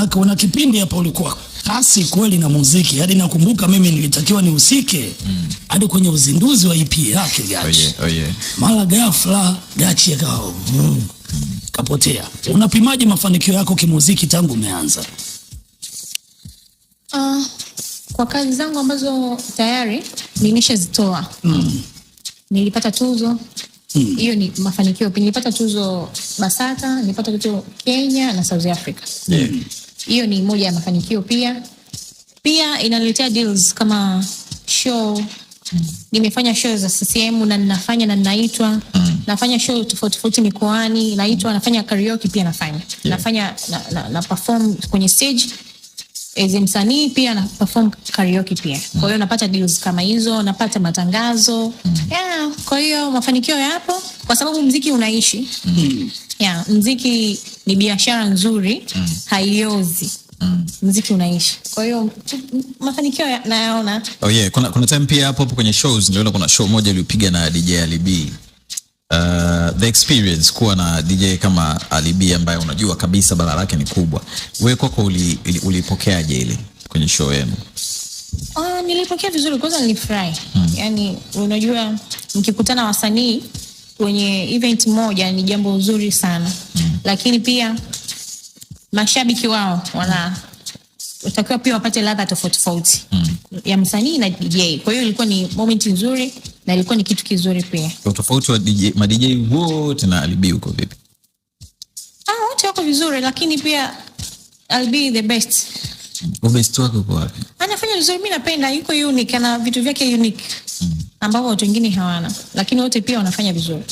Kuna kipindi hapa ulikuwa kasi kweli na muziki, hadi nakumbuka mimi nilitakiwa nihusike hadi kwenye uzinduzi wa EP yake Gachi. Oh yeah. Mara ghafla Gachi akawa kapotea. Unapimaje mafanikio yako kimuziki tangu umeanza? Kwa kazi zangu ambazo tayari nimeshazitoa, nilipata tuzo, hiyo ni mafanikio pia. Nilipata tuzo Basata, nilipata tuzo Kenya na South Africa. Hiyo ni moja ya mafanikio pia. Pia inaniletea deals kama show. Nimefanya show za CCM na ninafanya na ninaitwa. Nafanya show tofauti tofauti mikoani, naitwa, nafanya karaoke pia nafanya. Nafanya na perform kwenye stage as a msanii, pia na perform karaoke pia. Kwa hiyo napata deals kama hizo, napata matangazo. Yeah, kwa hiyo mafanikio yapo kwa sababu mziki unaishi. Yeah, mziki ni biashara nzuri, haiozi. Mziki unaishi. Kwa hiyo mafanikio nayaona. Oh yeah, kuna time pia hapo hapo kwenye shows niliona kuna show moja iliyopiga na DJ Ali B. The experience kuwa na DJ kama Ali B ambaye unajua kabisa balaa lake ni kubwa. Wewe kwako ulipokeaje ile kwenye show yenu? Ah, nilipokea vizuri, kwanza nilifurahi. Yaani unajua mkikutana wasanii kwenye event moja ni jambo zuri sana. Lakini pia mashabiki wao wana watakiwa pia wapate ladha tofauti tofauti ya msanii na DJ. Kwa hiyo ilikuwa ni moment nzuri na ilikuwa ni kitu kizuri pia. Utofauti wa DJ, ma DJ wote na Ali B uko vipi? Ah, wote wako vizuri, lakini pia Ali B the best. Ubest wako uko wapi? Anafanya vizuri, mi napenda, yuko unique, ana vitu vyake unique ambavyo watu wengine hawana, lakini wote pia wanafanya vizuri.